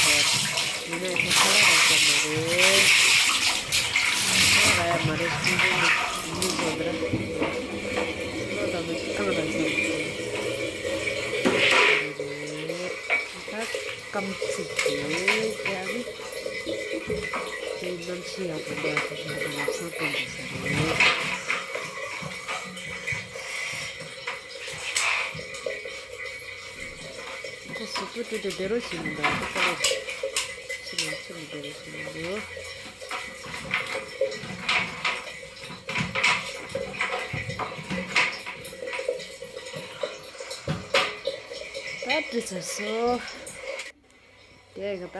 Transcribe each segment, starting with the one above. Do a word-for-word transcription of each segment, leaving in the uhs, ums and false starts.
ཤེས་ཟེར། ཡིན་ནའི་ཁོ་ཁ་ར་ར་ཟེར་མ་རེད། ཁ་ར་ར་ཡ་མ་རེད། ཤིང་ཀུན་གྱི་མི་ཚོ་འདི་ར། ལོ་དང་མི་རྐང་ར་ཟེར་མ་རེད། ད་སྐམ་ཚིག་དེ་ཀྱང་། དེ་གནམ་གཤིས་ཡག་པོ་འདུག་ཁོ་ཤིང་ཀུན་ལ་ཚང་སྟོན་དགོས་ས་རེད། ཁོ་གཟུགས་པོ་སྤྲོད་དེ་བདེ་རོགས་བྱེད་མི་འདུག་ཁོ་ཁ་ལོ་ཕྱི་ནང་ཕྱི་ལ་བདེ་རོགས་བྱེད་མི་འདུག་ད་བཀྲུས་ཚར་སོང་། དེ་ག་ད།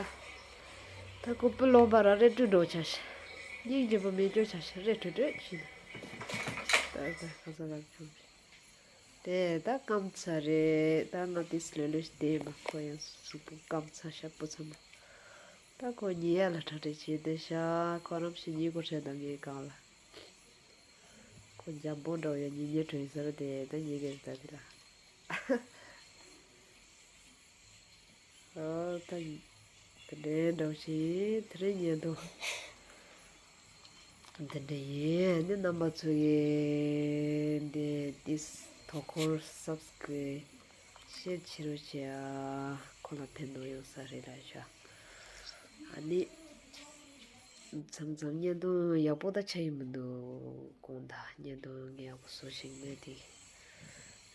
ད་ཁོ་སྤུ་ལོང་པ་ར་རེ་བཀྲུས་འགྲོ་ཆ་ཤ། སྙིང་རྗེ་པོ་མེད་འགྲོ་ཆ་ཤ་རེ་བཀྲུས་བཀྲུས་ཕྱིན། ད་ད་ག་ས་ལ་ཁྱོད། དེ་ད་སྐམ་ཚར་རེད། ད་ང་དེ་སི་ལོས་ལོས་ཤིག་དེ་མ་ཁོ་ཡང་གཟུགས་པོ་སྐམ་ཚར་ཤ་པོ་ཚང་མ། ད་ཁོ་ཉལ་ཡ་ལ་གྲ་སྒྲིག་བྱས་བསྡད་ཤག་ཁོ་རང་ཕྱི་ཉིན་ཁོ་ཁྲེལ་དང་ངའི་སྒང་ལ། ཁོ་འཇམ་པོ་འདྲ་བོ་ཡ་ཉིན་ཉལ་གྲོན་ཟེར་དེ་ད་ཉལ་གི་རེད་ད་དེ་ལ། ཨོ་ད་དེ་འདྲའི་འདྲ་བོ་ཞིག་དེ་རིང་ཉལ་འདུག་འདི་འདྲ་ཡིན། ཨ་ནི་རྣམ་པ་ཚོ་ཡིས་འདི་ཏིས་དོ་ཁོར་སབ་སི་ཀ་རེབ་ཤེར་བྱེད་རོགས་བྱེད་ཨ། ཁོ་ལ་ཕན་ཐོགས་ཡོང་ས་རེད་ལ་ཤ། ཨ་ནི་མཚམས་མཚམས་བརྙན་ཐུང་ཡག་པོ་ད་ཆགས་ཡི་མི་འདུག་དགོངས་དག་བརྙན་ཐུང་ངས་ཡག་པོ་བཟོ་ཤེས་མེད་དེ།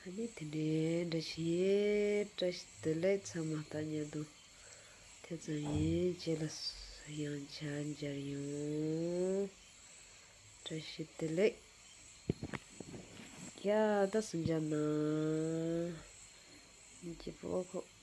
ཨ་ནི་དེ་འདྲའི་འདྲ་ཞིག་བཀྲ་ཤིས་བདེ་ལེགས་ཚང་མ་ད་བརྙན་ཐུང་དེ་ཙམ་ཡིན། རྗེས་ལ་ཡང་བསྐྱར་མཇལ་ཡོང་། བཀྲ་ཤིས་བདེ་ལེགས། ཡ་ད་གསུམ་བརྒྱ་ན། སྐྱིད་པོ་ཁོ།